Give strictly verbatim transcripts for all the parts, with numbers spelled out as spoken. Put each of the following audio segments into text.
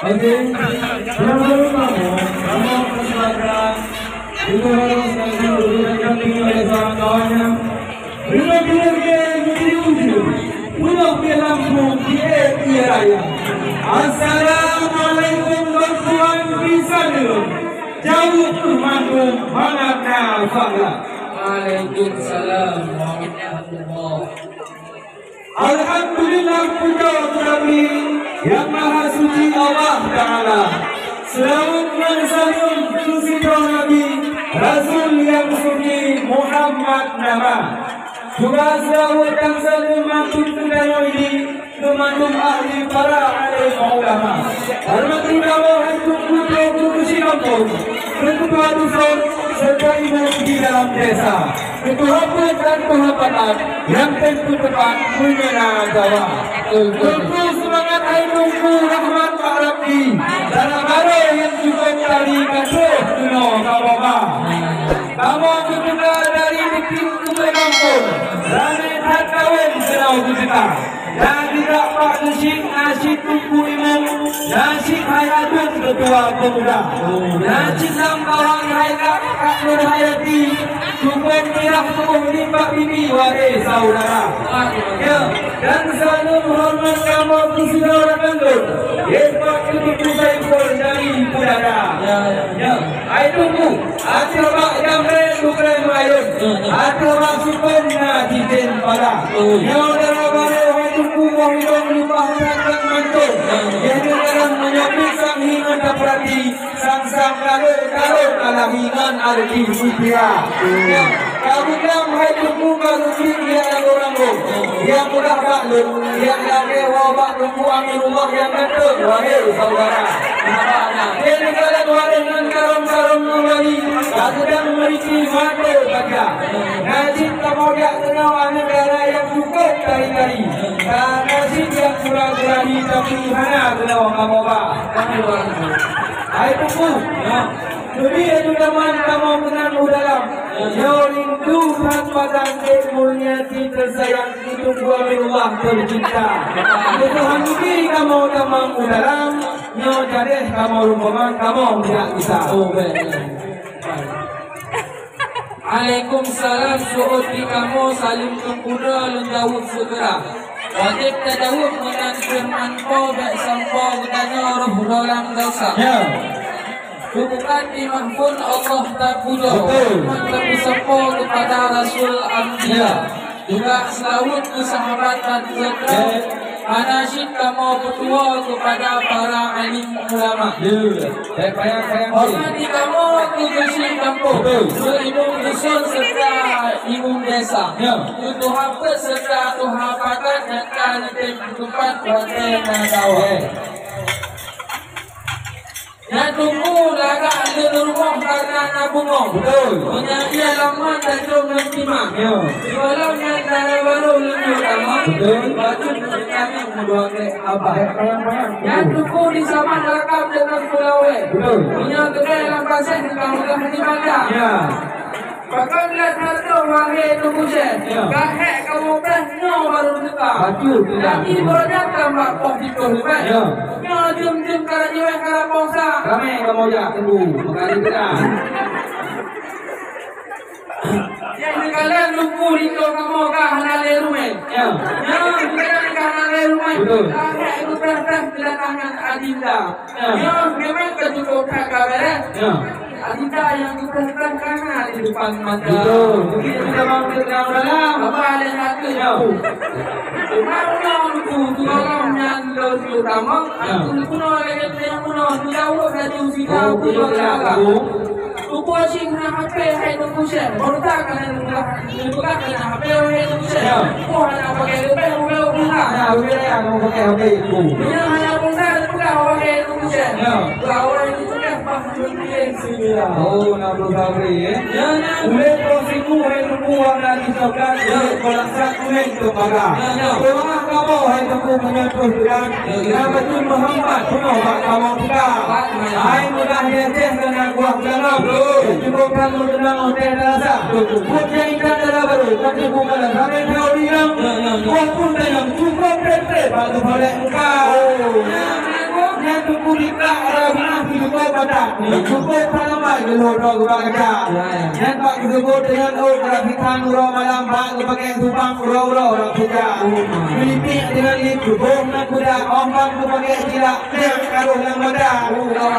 Oke, sebelum kamu, kamu kesempatan itu harus nanti memberikan kami oleh kawan-kawannya. Terima kasih, pulang ke lampung di Raya. Assalamualaikum, tuan-tuan di sana. Jauh tu mandum mangat na fahla. Waalaikumsalam warahmatullahi. Alhamdulillah, puja kepada Yang Maha Suci Allah Taala. Seulaweuet ngon saleuem keu sidroe Nabi, Rasul nyang suci Muhammad nama. Juga seulaweuet dan saleuem mantong keu tanyoe ini, keu mandum ahli para alim ulama. Horeumat ulama hai Teungku Teungku Keuchik Kampung, Ketua Dusun, serta imum di dalam desa. Keu tuha peuet dan tuha pakat nyang tem keu teumpat meunyoe na gawa. Teungku seumangat hai Teungku rahmat bak Rabbi. Dara barô nyang cukôp tari ka troh keunoe kamoe ba. Kamoe geupeugah dari dikit keu gampông, ramé that kawén keunoe geupeugah. Na geutak bak Keuchik, na cit Teungku Imum, na cit hai Adun Keutua Peumuda, na cit lam bawah hai Kak, Kak Nur Hayati, cukôp mirah tuboh nibak bibi waréh saudara. Ya, dan saleuem horeumat kamoe keu sidroe rakan lôn, Pak Teungku Saiful dari Pudada. Ya, ya. Ya, hai Teungku. Ateueh bak jamré lukrée mayôn, ateueh bak sukon na cicém pala. Nyoe dara barô hai Teungku boh idong leupah that-that mantong. Jih nyoe dalam meunyoe pisang hi ngon tapeurati, sang-sang kalon-kalon alahi ngon arti mutiara. Nyoe, ka beudang hai Teungku ka geubiet jak ranggoe-ranggoe. Nyang mudah bak lôn, nyang lagée woe bak Teungku Aminullah nyang ganteng, wahé saudara. Haba na. Keuneukeulan waréh ngon karong-karong ngon wali, ka geudang meuriti maté baca. Na cit kamoe jak keunoe aneuëk dara nyang cukôp tari-tari. Ka na cit nyang gura-gurani, tapi hana keunoe kamoe ba. Hai Teungku, keubiet dudaman kamoe keunan u dalam. Nyoe rindu that padang dek Murniati teusayang. Teungku Aminullah teucinta. Tuhan bri kamoe tamong u dalam, nyoe jadeh kamoe rumpama kamoe jak gisa. Oh, baik. Waalaikumsalam, seuôt di kamoe saleuem Teungku droe lôn jaweueb seugera. Wajéb tajaweueb meunan firman Po bék sampoe geutanyoe roh dalam desya. Ya. Bukan di mahfun Allah tapujoe, ya, maka diseupôt kepada Rasul Anbiya. Ya. Juga seulaweuet keu sahabat dan keu, ya, hana cit kamoe peutuwoe kepada para alim ulama. Ya. Eh, payah, payah. Horeumat di kamoe keu Keuchik Kampung, betul, keu imum dusun serta imum desa. Ya. Keu tuha peuet serta tuha pakat nyang ka neutem keu teumpat watée na gawa. Ya. Nyan Teungku lagak lé rumoh kareuna na bungong. Betul. Meunyoe ia laman tajom ngon timah. Ya. Sigohlom nyan dara barô leunyueng tamong. Betul. Bacut meutanyong meudua keu abah. Bayang, bayang, bayang. Nyan Teungku di saman lakam deungon peulawée. Betul. Meunyoe keudai lam paséh, tukang peugah di banda. Ya. Pakon that hareutoh wahé Teungku Syeh, ya, ka hék kamoe preh nyoe barô teuka. Bacut, ya. Tapi baroe nyan ka bak poh siplôh leubeh. Ya. Nyoe jeuem-jeuem ka jiwéh ka lapoh sa. Ramé kamoe jak Teungku, meukaji teuka. Nyang neukalon Teungku linto kamoe ka hana lé ruméh. Ya. Nyoe neukalon ka hana lé ruméh. Betul. Ka hék geupreh-preh keudatangan adinda. Ya. Nyoe memang ka cukôp that ka béreh. Ya. Adinda nyang geupreh-preh ka na di depan mata. Betul. Begitu kita mau ke dalam. Apa ada satu? Ya. Memang tu, tu orang yang terutama. Ya. Aku pun orang yang punya pun orang tidak buat satu sila. Oh, aku betul, juga ya, salah. Aku. Tuku asyik na H P hai Teungku Syeh. Baru tak kena dibuka, dibuka kena H P hai Teungku Syeh. Ya. Oh, hana pakai leubeh, udah buka. Nah, udah ya, mau pakai H P itu. Dia hana buka, dibuka hai Teungku Syeh. Ya. Lawan itu kan pas mungkin sembilan. Oh, na beureuka bri, eh? Ya, ya. Ulée troh siku hai Teungku warna coklat, ya, ulée kolak sat kunéng teupaga. Ya, ya. Doa kamoe hai Teungku meunyoe troh bulan, ya, ya, na beutôi meuhambat peunoh bak kamoe buka. Hai mudah di Aceh dan kuah dalam. Betul. Cukup kan meukeunong hotel dan rasa. Betul. Buet nyang ikat dara barô, tapi bukan sampai tahu bilang. Ya, ya, ya. Walaupun dalam cukup pete bak kepala engkau. Oh. Nyan Teungku Dikak raya beunah jijukôi batat. Jukôi peulamai geulhôh droe geuba kaca. Ya, ya. Nyan bak geuseuôt deungon ôk rafikan uroe malam bak geupakèk subang uroe-uroe rot sija. Oh, ma. Geulipék deungon lip tuboh ngon kuda, 'oh ban geupakèk cilak nyan ka rôh lam mata. Oh, ma.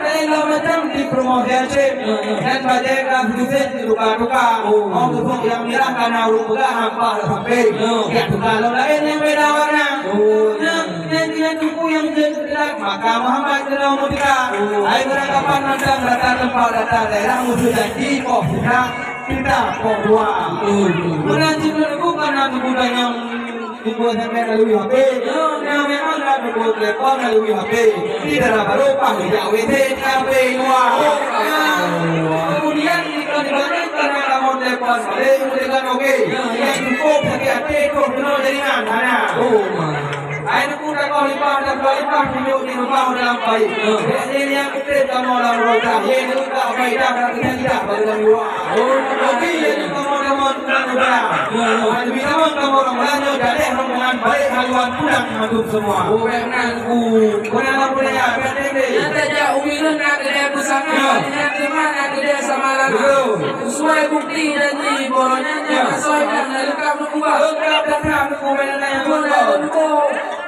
Laén lom macam di peurumoh Hasyim. Ya, ya. Nyan bajèe ka seudeuseut ditukar-tukar. Oh. 'Oh geupeuék nyang mirah ka na ureueng peugah hampah lam sampéng. Ya. Jak tuka lom laén nyang beda warna. Oh, ya. Nyan, nyan, nyan Teungku nyang jeuet Maka Muhammad keunoe meuteuka. Oh. Hai beurangkapan mantong rata teumpat, rata daerah, musoh janji poh sita, kita poh dua. Betul, betul. Meunan cit Teungku kana Teungku tanyong, Teungku S M S lalu H P. Yo, nyang memang na Teungku telepon lalu H P. Di dara barô paih jak W C di H P luwa. Oh, ya. Kemudian kita dibanding kana kamoe telepon balik, kita kan oke. Ya, ya. Yang cukup sakit hati, terus kena jaringan. Mana? Oh, ma. Hai Teungku, takoh lipah, takoh lipah, tunjuk di rumoh dalam pai. Hmm. Dek nyan nyang keutem kamoe lam roda, ye nyan ka pai dah, dah keutem dah, baru lam luwa. Oh. Tapi ye nyan kamoe, kamoe tunang muda. Hmm. Hai, lebih kamoe, kamoe orang Melayu, jadi rombongan baik haluan pulang mandum semua. Oh, baik, Teungku. Pulang, pulang, ya, pulang, pulang. Nyan tajak u Bireuen na keudè beusama, ya. Nyan teuma na keudè sama lama. Betul. Sesuai bukti janji boh nyan, ya. Nyan asoe nyan, na leungkap Teungku bah. Leungkap dah, Teungku, mana yang Teungku.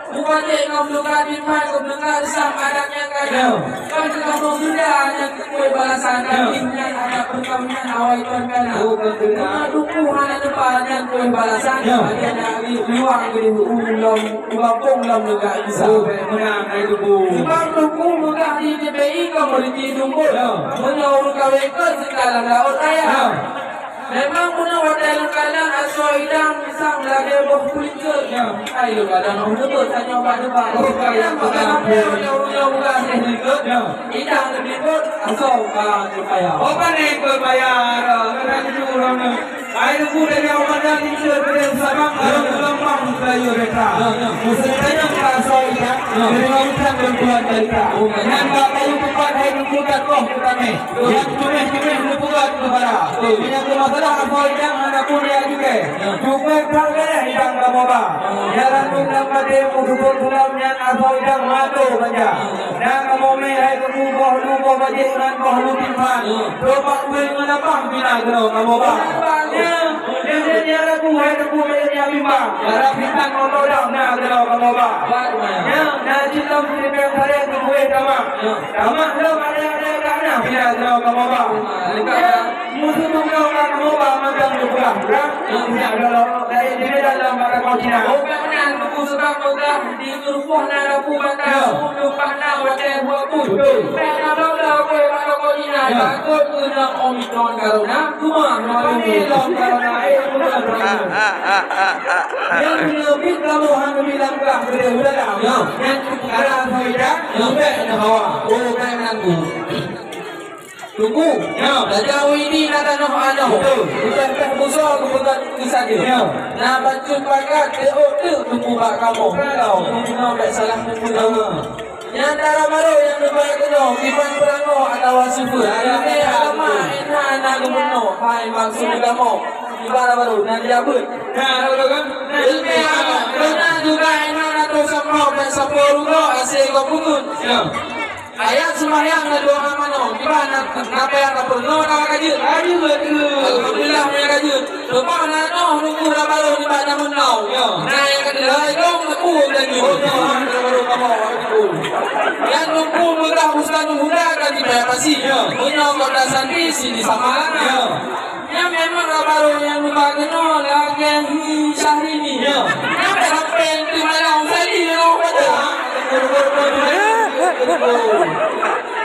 Bupatéh ngon meuleuka dipat, ngon meuleuka reusam adat nyang ka na. Ya. Kan teuka meugeunda nyang keu kueh balasan, ya. Tapi nyan adat peukawinan awai kon ka na. Oh, beutôi. Meunyoe Teungku hana neuba nyang kueh balasan, ya. Adak na li-, liwang geudeh u lom, u gampông lom neugak gisa. Oh, meunan, hai Teungku. Sebab Teungku meugah di T P I ka meureuti Teungku. Ya. Meunyoe ureueng kawé kon seuka lam laôt raya. Ya. Memang bunoe watèe lôn kalon asoe idang pisang lagèe boh kulikot. Ya. Ai lôn kalon oh neubeuet tanyoe bak debat. Oh, kalian pakai apa? Lôn, lôn, lôn bukan teh likot. Ya. Idang leubeh beuet asoe ka teupaya. Oh, pandai teupaya. Kata itu orang ni. Ai Teungku dari awak dah tiga kali sabang kalau gelombang kayu reka. Ya, ya. Musim tanya ka asoe idang. Ya. Dari orang utang dan tuan cerita. Oh, ya. Nyan bak kayu kupat hai Teungku takoh keutamèh. Nyang cuméh-cuméh neupeugah keu bara. Betul. Meunyoe keu masalah asoe idang hana pun ya jukée. Ya. Jukée ka gadeh idang kamoe ba. Oh. Nyang randum lam maté meususon sulam nyan asoe idang mato banja. Ya, ya. Na kamoe mé hai Teungku boh lu boh bajèe ngon boh lu timphan. Ya. Coba kueh ngon apah bina keunoe kamoe ba. Ya. Nyang, nyang, nyang ragu hai Teungku mé nyan bimbang. Ya. Harap bintang moto dah na keunoe kamoe ba. Baik, Mak. Ya, na cit lom siribèe sarèe keu kueh tamak. Ya. Tamah lom adak-adak ka na pih na sidroe kamoe ba. Musoh tungkau ka kamoe ba mantong geupeugah-peugah. Nyak dolo dari di Medan lom bak lakoe Cina. Oh, ka meunan Teungku, sebab peugah di Turupoh na labu bata, ya. Tumpah na watèe buet pun. Betul. Bèk na bloe-bloe bak lakoe Cina. Ya. Takot keuneuk Omicron corona, cuma nyoe lom corona, eh, bukan corona. Nyang meunyoe bit kamoe hana bilang kah keudeh udara. Ya. Nyan Kara Faida, ya. Ubek na hawa. Oh, ka meunan Teungku. Teungku. Ya. Raja Widi na tanoh anoh. Betul. Bukan teh buso, bukan kisah dia. Ya. Na bacut pakat, teuôt teuk Teungku bak kamoe. Kalau Teungku na bèk salah Teungku nama. Ya. Nyang dara barô nyang neuba keunoe, kiban peurangoe atawa sifeuet. Ya, ya, ya. Ilmu agama, ina na geumeunyoe. Hai, maksud agama. Kiban dara barô, na jabeuet. Ya, betul kan? Ilmu agama, beuna juga ina na toh sapoh, bèk sapoh rugoe, asé gob bukon. Ya. Ayat seumayang na dua manoe, kiban na, na payah tapeurunoe, na ka jeuet. Ka jeuet, betul. Alhamdulillah, meunyo ka jeuet. Teuma na noh Teungku dara barô nibak jameun now. Ya. Na nyang ka dilai dong, teupeu dan jeuet. Oh, ya, dara barô kamoe, betul. Nyan Teungku meugah Ustaz Huda ka di Paya Pasi. Ya. Meunyoe kota Santi, sini sama. Ya. Nyan memang dara barô nyang neuba keunoe lagèe hi Syahrini. Ya. Nyan sampai di mana Ustaz di keunoe baca.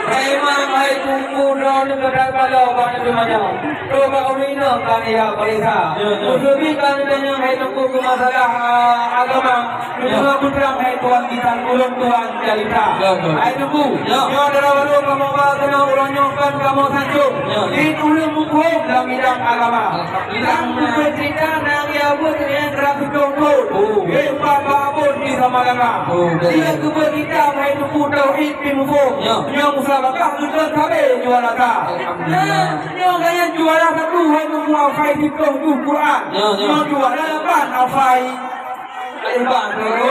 Hai Imam, hai Teungku, droeneuh ka balo bak Nabi Manyang. Coba ureueng inong ka neuyak pareksa. Ya, ya. Meuseuti ka neutanyong hai Teungku keu masalah, ah, agama. Ya. Meunyoe putrang hai tuan bisan, ulôn tuan carita. Ya, betul. Hai Teungku, ya. Nyoe dara barô kamoe ba keunoe uroe nyoe kon kamoe sanjong. Ya. Di ureueng muphom lam bidang agama. Alhamdulillah. Lam buku cerita na geujaweueb nyan keurab siplôh thôn. Oh. Di empat babon di Samalanga. Oh, betul. Dia keubeue kitab hai Teungku tauhid pih muphom. Ya. Nyoe musabakah geukheun sabe juara ka. Alhamdulillah. Nyoe gaya juara satu hai Teungku hafai siplôh juh Quran. Ya, ya. Nyoe juara lapan hafai Iban, Teungku.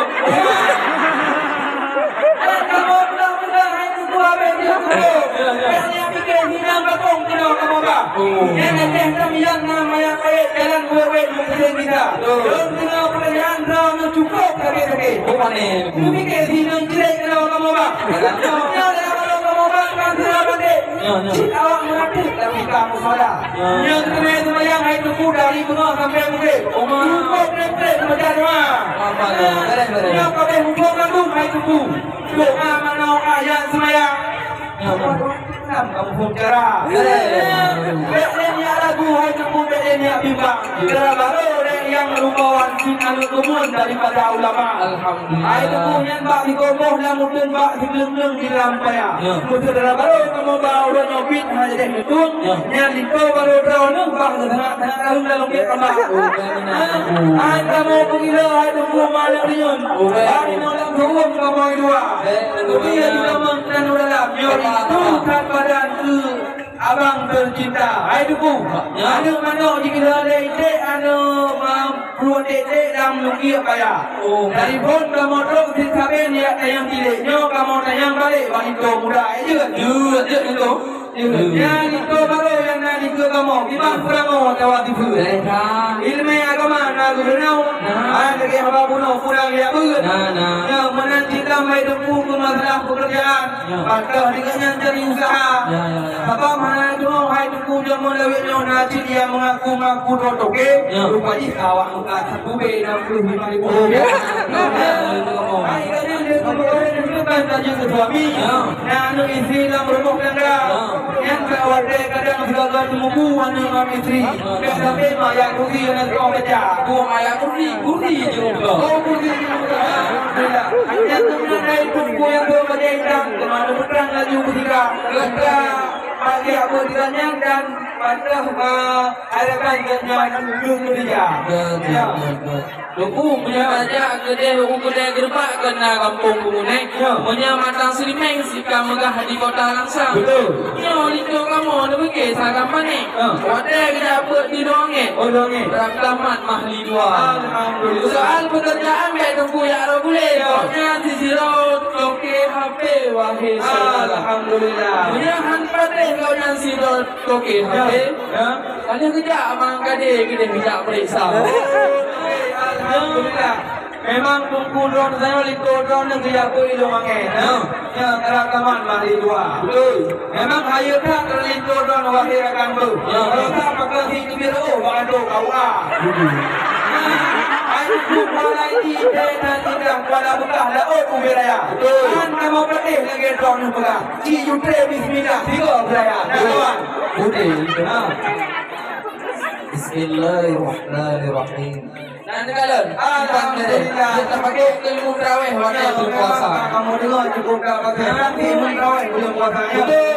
Nyang pike hinan bakong keunoe kamoe ba. Oh. Nyang Aceh tam nyang na maya payet jalan wet-wet mungken kita. Oh. Lôn teungoh peurayaan droeneuh cukup sakét-sakét. Oh, pané. Nyang pike hinan jrek keunoe kamoe ba. Jalan. Nyoe dah kamoe ba, kan keunoe bandé. Ya, ya. Cit awak meuratéb tapi ka musala. Ya. Nyang keuneuk seumayang hai Teungku dari beungoh sampai meugrib. Oh, ma. Cukup trép-trép baca doa. Apa tu? Beres, beres. Nyang ka beh muphom langsung hai Teungku. Doa manoe ayat seumayang. Ya, ya. Nam kamu pun cara. Beres. Bek lé nyak lagu hai Teungku, bek lé nyak bimbang. Gara-gara orang yang merupakan si aneuk keumuen daripada ulama. Alhamdulillah. Hai Teungku nyan bak sikoboh lam uteuen bak sigleueng-gleueng di dalam paya. Ya. Beutôi dara barô kamoe ba uroe nyoe pih hana jadeh neutueng. Ya. Nyan linto barô droeneuh bah geusangat-sangat raheueng lam lungkét kama. Oh, benar. Hai kamoe peugila hai Teungku manök rinyun. Oh, baik. Hai nyoe lam suwuem kamoe dua. Baik. Tapi ya juga mengkan dalam. Nyoe itu kat badan ke Abang tercinta. Hai Teungku. Ya. Aneuk manok jikira lé iték aneuk ma-, peuruek ték-ték lam lungkét paya. Oh. Dari phon kamoe trok sit saben jak tanyong tilék. Nyoe kamoe tanyong balek bak linto muda. Eh, jeuet. Jeuet, jeuet linto. Jeuet. Ya, linto barô nyang na di keue kamoe. Kiban peurangô atawa tipe. Eh, ka. Ileumèe agama na geubeunau. Na. Hai, lagèe haba bunoe kurang jak beuet. Na, na. Ya, meunan cit lam hai Teungku keu masalah peukeurjaan. Ya. Bantah dengan nyan cari usaha. Ya, ya, ya. Sabab hana tu'oh hai Teungku jameun lawét nyoe na cit nyang mengaku-ngaku droe toke. Ya. Rupa jih awak muka satu B enam puluh lima ribu rupiah. Ya. Hai, kadang dia tu berorang itu kan tanya ke suami. Ya. Nah, aneuk istri lam rumah tangga. Ya. Nyan ka watèe kadang sigaga teumubu aneuk ngon istri. Bèk sampai maya kursi aneuk tuha baca. Bukan maya kursi, kursi je muka. Oh, kursi je muka. Alhamdulillah. Nyan tu keunan hai Teungku nyang beubaja itam, keunan peutrang laju keutika. Keutika bagi Abu Tira nyan dan patah, eh, harapan geuhnyan keu keutika. Betul, betul, betul. Teungku, meunyoe tajak keudeh u keudè geureubak keu na gampông Bumunek. Ya. Meunyoe mantong seulimeng sika meugah di kota Langsang. Betul. Nyoe linto kamoe neupiké sagai pané. Ha. Watèe geujak beuet di Lueng Angèn. Oh, Lueng Angèn. Rab tamat mahli dua. Alhamdulillah. Soal peukeurjaan bèk Teungku jak rot gulé. Ya. Pokoknya sisidroe toke H P wahé syedara. Alhamdulillah. Meunyoe han patéh gobnyan sidroe toke H P. Ya. Ya. Ka lheueh geujak Abang Kadé keudeh geujak peuriksa. Oh, alhamdulillah. Memang Teungku droeneuh linto droeneuh geujak beuet i Lueng Angèn, ya. Ya. Ya, karab tamat mahli dua. Betul. Memang hayeue that linto droeneuh wahé rakan beuh. Ya. Kalau tak pakai si teubiet, oh, bak atô K U A. Betul. Hai Teungku kuala iti, dan indah kuala beukah laôt ubé raya. Betul. Kan kamoe patéh lagèe droeneuh peugah. Ci jutre bismillah, tiga beuraya. Nah, kawan. Betul. Ha. Bismillahirrahmanirrahim. Nah, neukalon. Alhamdulillah. Dia terpakai ke ilmu terawih waktu itu puasa. Kamu dengar cukup tak pakai. Nanti ilmu terawih belum puasa, ya. Betul.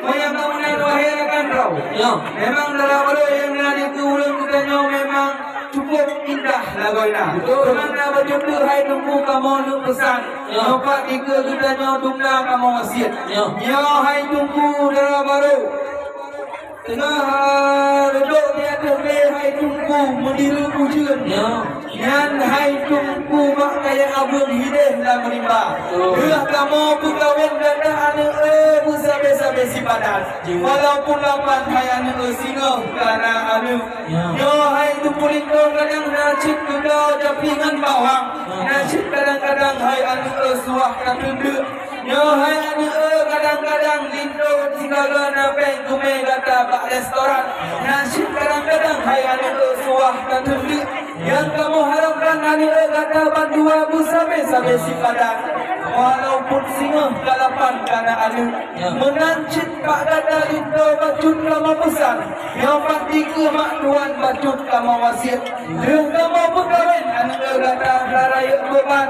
Meunyoe kamoe na wahé rakan droe. Ya. Memang dalam uroe nyang na di keu ulôn geutanyoe memang cukup indah lagoina. Betul. Teuma na bacut hai Teungku kamoe neuk peusan. Ya. Nyoe pat dikeue geutanyoe dum na kamoe wasiet. Ya. Nyoe hai Teungku dara barô. Teungoh, ah, reudok di ateueh glé hai Teungku meudiri ujeuen. Ya. Nyan hai Teungku bak kayèe abeueng hideh lam rimba. Oh. Lheueh kamoe peukawen gata aneuk, eh, beusabe-sabe sipadan. Ya. Walaupun lapan hai aneuk, eh, singoh ka na aneuk. Ya. Nyoe hai Teungku linto kadang na cit keudroe japi ngon bawang. Ya. Na cit kadang-kadang hai aneuk, eh, suah ka teundeuk. Nyoe hai aneuk, eh, kadang-kadang linto sigaga na péng teumè gata bak restoran. Na cit kadang-kadang hai aneuk, eh, suah ka teundeuk. Nyang kamoe harapkan aneuk, eh, gata bandua beusabe-sabe sipadan. Walaupun singoh ka lapan ka na aneuk. Meunan cit bak gata linto bacut kamoe peusan. Nyoe pat dikeue mak tuan bacut kamoe wasiet. Lheueh kamoe peukawen aneuk, eh, gata ka rayeuk beuban.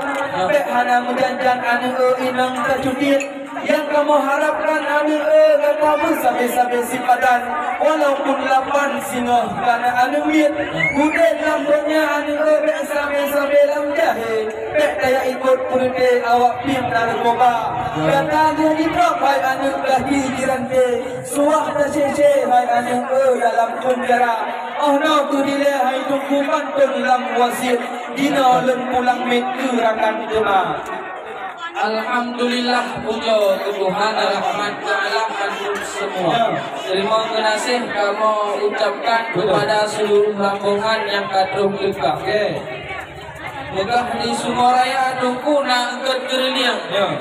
Bèk hana meujan-jan aneuk, eh, inong tacutit. Nyang kamoe harapkan aneuk, eh, gata beusabe-sabe sipadan. Walaupun lapan singoh ka na aneuk miet. Udép lam donya aneuk, eh, bèk sabe-sabe lam jahé. Bèk tajak ikot peureuté awak pih narkoba. Gata lheueh jitrok hai aneuk lagi jiranté. Suah tasé-sé hai aneuk, eh, dalam peunjara. Oh noe keu dilèe hai Teungku mantong lam wasiet. Jinoe lôn pulang miet keu rakan teuma. Alhamdulillah, pujoe keu Tuhan, rahmat keu Allah, keu semua. Ya. Terima kasih kamoe ucapkan kepada seluruh rombongan nyang ka troh teuka. Oke. Peugah di Sungai Raya Teungku na eungkot keureulieng. Ya.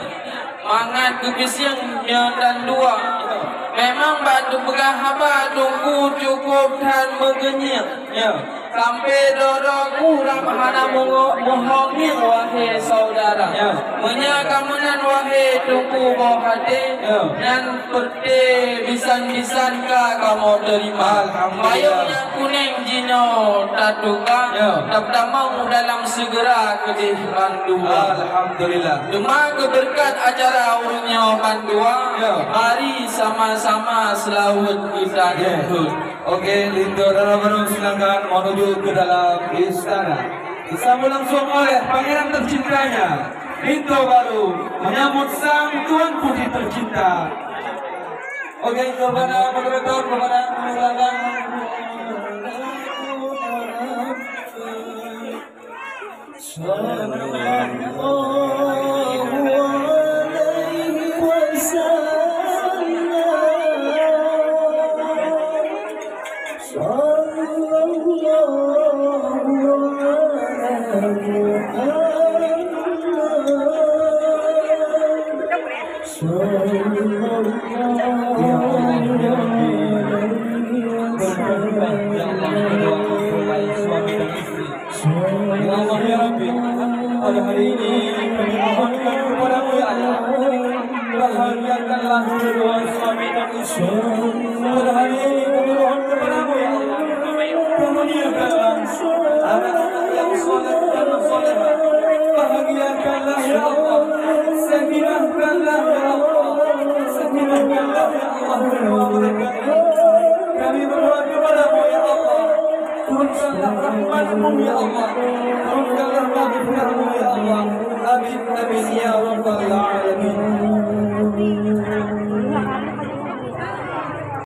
Mangat geubisieng nyoe tan dua. Ya. Memang bak teupeugah haba Teungku cukup that meugeunyang. Ya. Sampai droe-droe kurang hana meungo-, meuhongieng, wahai saudara. Ya. Meunyoe ka meunan, wahai Teungku boh até, ya, nyan peureute bisan-bisan ka kamoe teurimong. Alhamdulillah. Payong nyang kuneng jinoe tatuka, ya, tapeutamong dalam seugera keudeh bandua. Alhamdulillah. Teuma keu beureukat acara uroe nyoe bandua, ya, mari sama-sama seulaweuet geutanyoe. Ya. Oke, linto dara barô silakan menuju ke dalam istana. Disambut langsung oleh pangeran tercintanya, linto barô menyambut sang tuan putri tercinta. Oke, kepada moderator, kepada silakan. Sallallahu alaihi wasallam. Sallallahu ala Muhammad. Sallallahu alaihi wasallam. Ya Allah, ya Rabbi, pada hari ini kami mohonkan kepada-Mu, ya Allah, bahagiakanlah kedua suami dan istri. Pada hari ini kami mohon kepada-Mu, ya Allah, kemuliakanlah anak-anak yang soleh dan soleha. Bahagiakanlah, ya Allah, sakinahkanlah, ya Allah, sakinahkanlah, ya Allah, kedua mereka ini. Kami berdoa kepada-Mu, ya Allah, turunkanlah rahmat-Mu, ya Allah. Turunkanlah maghfirah-Mu, ya Allah.